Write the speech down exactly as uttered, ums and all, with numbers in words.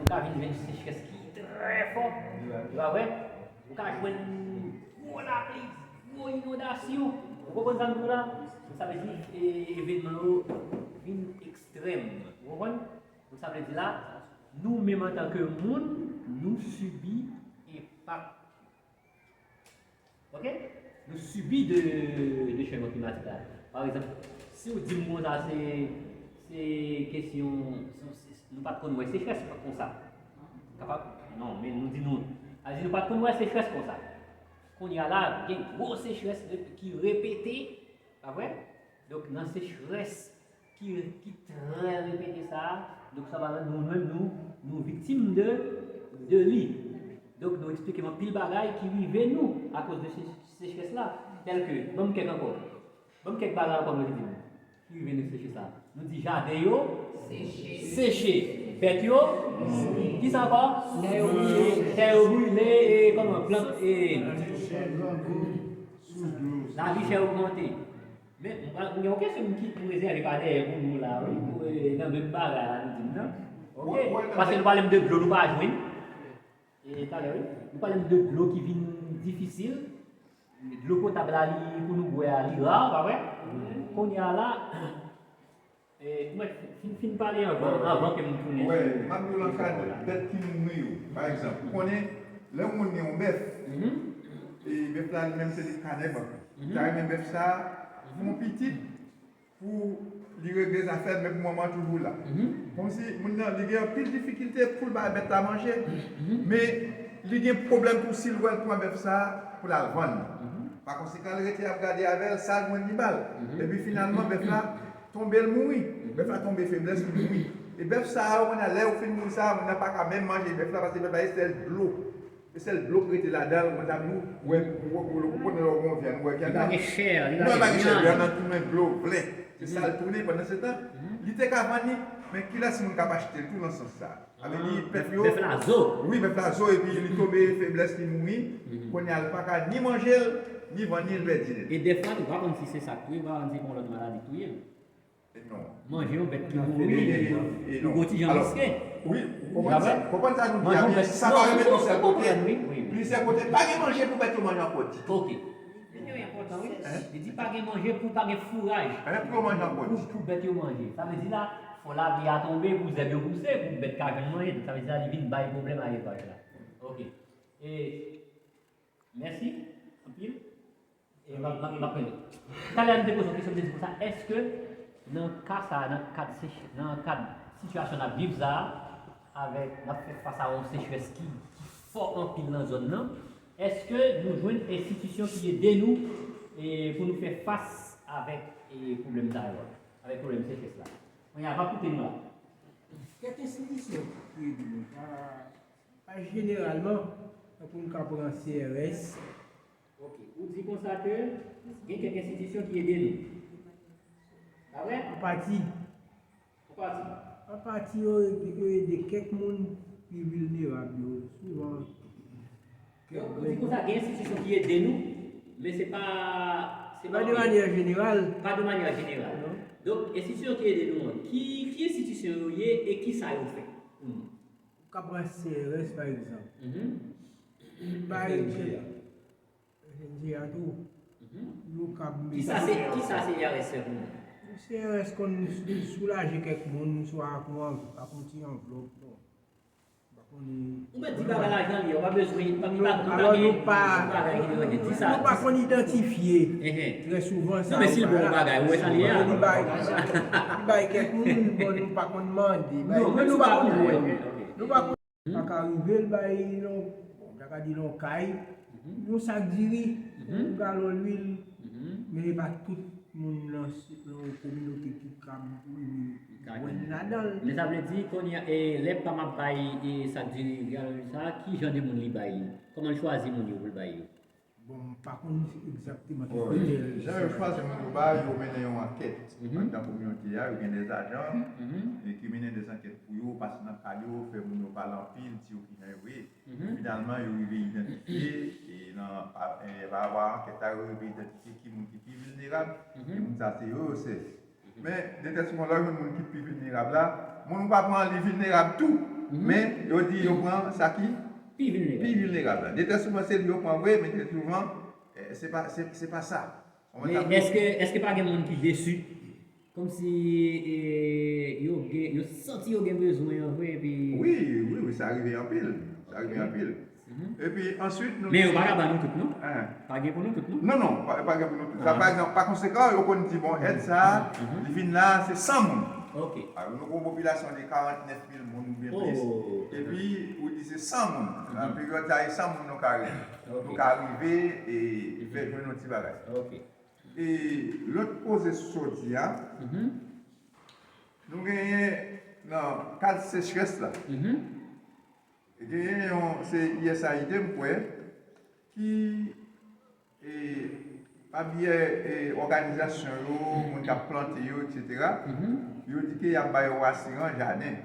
Ou ka vin jwenn sechrès ki trè fò. Ou pa wè? Ou ka jwenn gwo lapli, gwo inondasyon. Ou konprann sa m di w la? Sa vle di, e, evènman yo vin ekstrèm. Ou konprann? Donk, sa vle di la, nou menm antanke moun, nou sibi enpak. Ok? Nou sibi de, de chanjman klimatik la. Pa egzanp, si w di m konsa, se, se kesyon, se, se, nou pa t konn wè sechrès konsa. Kapab? Non, men nou di nou, a di nou pa t konn wè sechrès konsa. Kounye a la, gen gwo sechrès re- ki repete, pa vre? Donk, nan sechrès ki, ki trè repete sa a, donk sa va rann nou menm nou, nou viktim de, de li. Donk, nou eksplike m anpil bagay ki rive nou akoz de se- sechrès la. Tèlke, ban m kèk ankò. Ban m kèk bagay ankò nou te di nou ki rive nou sechrès la. Nou di jaden yo seche. Bèt yo mouri. Kisa ankò? Tè yo brile. Tè yo brile, e kòman? Plant, e lavi chè ogmante. Men, m gen yon kesyon ki pou rezève pa dèyè pou nou la, wi, pou, e, nan menm bagay la nou di m nan. Ok? Paske nou pale m de dlo nou pa jwenn. E talè, wi. Nou pale m de dlo ki vin difisil. Dlo potab la, li, pou nou bwè a, li ra, pa vre? Kounye a la, e, mwen fin, fin pale anvan, anvan ke m tounen. Wè, m ap di w nan kad bèt ki mouri yo, pa egzanp. Ou konnen, lè yon moun gen yon bèf, e bèf la, li menm, se li k ka nèg. Li ta renmen bèf sa a fè yon pitit pou li regle zafè l, men pou moman toujou la. Kòmsi moun nan, li gen anpil difikilte pou l bay bèt la manje, men li gen pwoblèm tou si l wè l pran bèf sa a pou l al vann. Pa konsekan, l rete ap gade avè l, sa l jwenn li ba l. Epi finalman, bèf la tonbe, l mouri. Bèf la tonbe feblès, li mouri. E bèf sa a, ou konnen, lè ou fin mouri sa a, moun nan pa ka menm manje bèf la, paske bèf la se sèl dlo. E sèl dlo k rete ladan l, mwen ta di w, wè, ou, ou, ou konnen lè w gen yon vyann, ou wè vyann nan. Li pa gen chè, li pa gen vyann. Non, li pa gen chè, vyann nan tounen dlo, vle. Se sa l tounen pandan se tan. Li te ka vann li, men kilès moun k ap achte l tou nan sans sa? Sa vle di, bèf yo. Bèf la zo. Wi, bèf la zo, epi li tonbe feblès, li mouri. Kounye a, li pa ka ni manje l, ni vann li, li pèdi nèt. E dèfwa tou, pa konn si se sa k touye l, pa konn si se yon lòt maladi k touye l. Manje yon bèt ki mouri, yon gwo ti jan riske. Wi, ou konprann sa, konprann sa nou di a, men sa pa rive nan sèl kote. Plizyè kote, pa gen manje pou bèt yo manje ankò ditou. Ok. Li di pa gen manje pou pa gen fouraj. Pou yo manje ankò ditou. Pou bèt yo manje. Sa vle di la, fò lapli a tonbe pou zèb yo pouse, pou bèt ka jwenn manje. Donk, sa vle di la, li vin bay pwoblèm a elvaj la. Ok. E, mèsi anpil. E m ap, m ap, m ap rele. Talè a nou te poze yon kesyon, m te di konsa, èske nan ka sa a, nan kad, nan kad sitiyasyon n ap viv sa a, avèk, n ap fè fas a yon sechrès ki, ki fò anpil nan zòn nan, èske nou jwenn enstitisyon ki ede nou, e, pou nou fè fas avèk, e, pwoblèm sa yo, avèk pwoblèm sechrès la? Kounye a, m ap koute nou la. Kèk enstitisyon ki ede nou, pa, pa jeneralman, tankou n ka pran C R S, Ok. Ou di konsa ke gen kèk enstitisyon ki ede nou. Pa vre? An pati. An pati. An pati, yo, yo ede kèk moun ki vilnerab yo. Souvan. Donk, ou di konsa gen enstitisyon ki ede nou, men se pa, se pa de manyè jeneral. Pa de manyè jeneral. Non. Donk, enstitisyon ki ede nou an, ki, ki enstitisyon yo ye e ki sa yo fè pou nou? Ou ka pran C R S, pa egzanp. Li bay kèk S N J A tou. Yo kab mete. Kisa se, kisa C R S fè pou nou? C R S konn sou- soulaje kèk moun, swa ak yon anv- ak yon ti anvlòp. Bon. Ou mèt di bagay la jan li ye, ou pa bezwen, pa, pa, pa gen bagay ki deranje. Di sa. Nou pa konn idantifye trè souvan sa. Non, men si l bon bagay, ou wè sa li ye a. Li bay, li bay kèk moun, bon, nou pa konn mande. Non, men nou pa konn wè. Nou pa konn. Pa ka rive l bay yon, bon, m ta ka di l yon kay, yon sak diri, yon galon lwil, men e pa tout moun nan, nan yon kominote ki kab rive jwenn ladan l. Men sa vle di, kounye a, e, lè pa m ap bay, e, sak diri, galon lwil sa, ki jan de moun li bay li? Kòman l chwazi moun yo pou l bay yo? Bon, m pa konn egzakteman ki kote l. Jan yo chwazi moun yo ba yo, yo mennen yon ankèt anndan kominote a, yo gen de ajan e ki mennen de ankèt pou yo, pase nan kay yo, fè moun yo pale anpil, di yo ki jan yo ye. Finalman, yo rive idantifye e nan pa- e pa rapò a ankèt la, yo rive idantifye ki moun ki pi vilnerab, e moun sa se yo yo sèvi. Men, de trè souvan, lè w jwenn moun ki pi vilnerab la, moun ou pa pran an li vilnerab tou. Men yo di yo pran sa ki pi vilnerab la. De trè souvan se li yo pran vre, men trè souvan, eh, se pa, se, se pa sa. Men èske, èske pa gen moun ki desi? Kòmsi eh, yo, gen, yo santi yo gen bezwen an vre, epi... Wi, wi, wi, sa rive anpil. Sa rive anpil. Epi answit nou... Men yo pa ka ba nou tout, non? Pa gen pou nou tout, non? Non, non, pa, pa gen pou nou tout. Sa, pa egzanp, pa konsekan, yo konn di, bon, èd sa, li vin la, se san moun. Ok. Alò, nou gen yon popilasyon de karant nèf mil moun oubyen plis. Epi, ou di se san moun. Nan peryòd sa, e san moun nou ka rive. Nou ka rive e fè jwenn yon ti bagay. Ok. E lòt koze sou sa w di a, nou genyen nan kad sechrès la, genyen yon, se U S A I D, m kwè, ki, e, pa byè, e, òganizasyon yo, moun k ap plante yo, etsetera, yo di ke y ap ba yo asiran jaden.